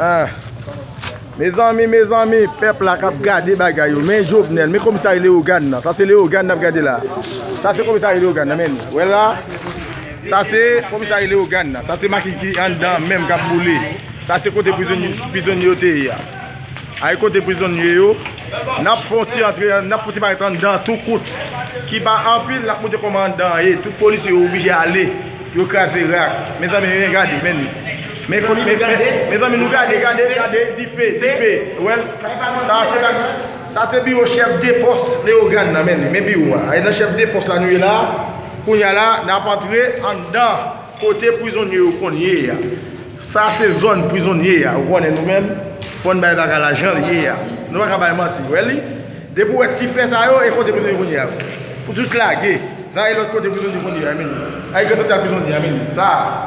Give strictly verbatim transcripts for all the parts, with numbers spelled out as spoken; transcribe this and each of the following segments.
Ah. Mezanmi, mezanmi, pèp la k ap gade bagay yo. Men Jovenel, men komisarya Leyogàn nan. Sa se Leyogàn n ap gade la. Sa se komisarya Leyogàn nan, men. Wè la. Sa se komisarya Leyogàn nan. Sa se machin ki anndan menm k ap boule. Sa se kote prizonye, prizonye yo te ye a. Ay kote prizonye yo. N ap fè yon ti antre, n ap fè yon ti parèt anndan tou kout. Ki pa anpil, n ap montre kòman anndan an ye. Tout polisye yo oblije ale. Yo kraze rak. Mezanmi, men gade, men. Men, men, men, mezanmi, nou gade, gade, gade, dife, dife. Wè, sa se pa, sa se biwo chèf de pòs Leyogàn nan, men, men biwo a. E nan chèf de pòs la nou ye la. Kounye a la, n ap antre anndan kote prizonye yo konn ye a. Sa se zòn prizonye a. Ou konnen nou menm, fò n bay bagay la jan l ye a. Nou pa ka bay manti, wè li. Depi w wè ti flè sa yo, e kote prizonye konn ye a. Pou tout lage. Sa e lòt kote prizonye konn ye a, men. Ay, Gran Santral prizonye a, men. Sa,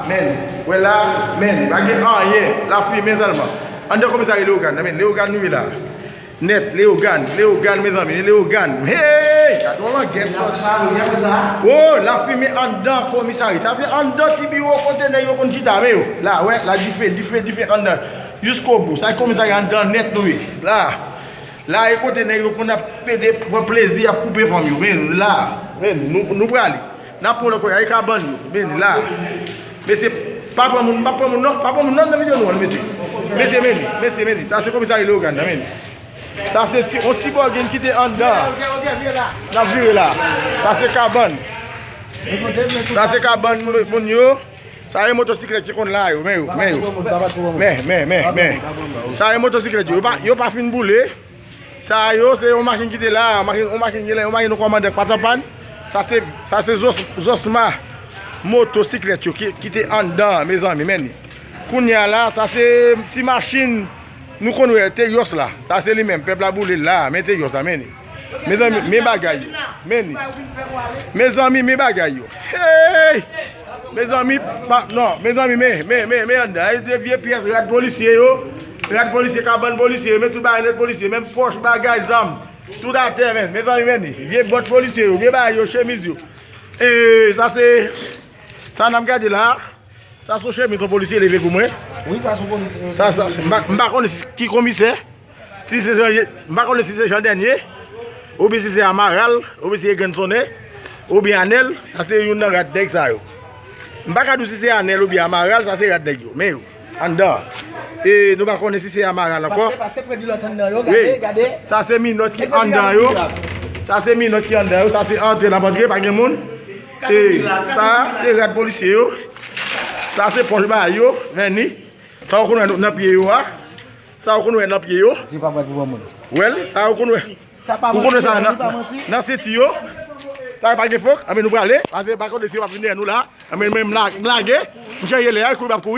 men. Wè la, men. Pa gen anyen. Lafimen sèlman. Anndan komisarya Leyogàn nan, men. Leyogàn nou ye la. Nèt, Leyogàn, Leyogàn, mezanmi, Leyogàn. Hey! Gade yon langèt. Oh, lafimen anndan komisarya. Sa se anndan ti biwo kote nèg yo konn chita, men yo. La, wè, la dife, dife, dife anndan. Jiskobou. Sa komisarya anndan nèt nou ye. La. La e kote nèg yo konn ap pede pran plezi ap koupe fanm yo. Men la, men nou, nou prale. N ap pran lòt kote, ay kabann yo. Men la. Mesye, pa pran moun, pa pran moun non, pa pran moun non nan videyo nou an, mesye. Mesye, men, mesye, men. Sa se komisarya Leyogàn nan, men. Sa se ti, yon ti bògin ki te anndan. N ap vire la. Sa se kabann. Sa se kabann moun yo. Sa e motosiklèt ki konn la yo, men yo, men yo. Men, men, men, men. Sa e motosiklèt yo. Yo pa, yo pa fin boule. Sa yo, se yon machin ki te la, machin, yon machin ki la, yon machin yon kòmandan k pa t an pàn. Sa se, sa se zòs, zòsma motosiklèt yo ki, ki te anndan, mezanmi, men. Kounye a la, sa se ti machin nou konn wè, Teyòs la. Sa se li menm, pèp la boule l la, men Teyòs la, men. Mezanmi, men bagay yo. Men. Mezanmi, men bagay yo. Hey! Mezanmi, pa, non, mezanmi, men, men, men, men anndan. Ay, de vye pyès rad polisye yo. Rad polisye, kabann polisye yo, men tout bagay nèt polisye, menm pòch, bagay, zam. Tout atè, men. Mezanmi, men. Vye bòt polisye yo, vye bagay yo, chemiz yo. E, sa se, sa n ap gade la. Sa se yon chemiz yon polisye leve pou mwen. Wi, sa se yon polisye. Sa, sa, m pa, m pa konnen si, ki komisè. Si se Jan, m pa konnen si se Jan Dènye, oubyen si se Amaral, oubyen si se Grann Sonnen, oubyen Anèl, sa se youn nan rad nèg sa yo. M pa ka di w si se Anèl oubyen Amaral, sa se rad nèg yo. Men yo, anndan. E nou pa konnen si se Amaral ankò. Pase, pase predi lòt anndan yo, gade, gade. Sa se minòt ki anndan yo. Sa se minòt ki anndan yo. Sa se antre n ap antre, pa gen moun. E sa, se rad polisye yo. Sa se pòch bagay yo, vèni. Sa w konn wè nan pye yo a. Sa w konn wè nan pye yo. Di pa bwè pou bon moun. Wè l, sa w konn wè. Ou konn wè sa nan, nan senti yo. Sa pa gen fòk, anben nou prale. Pase pa konnen si yo pa vin dèyè nou la. Anben men m la, m lage. M chanje lè a, kouri m ap kouri.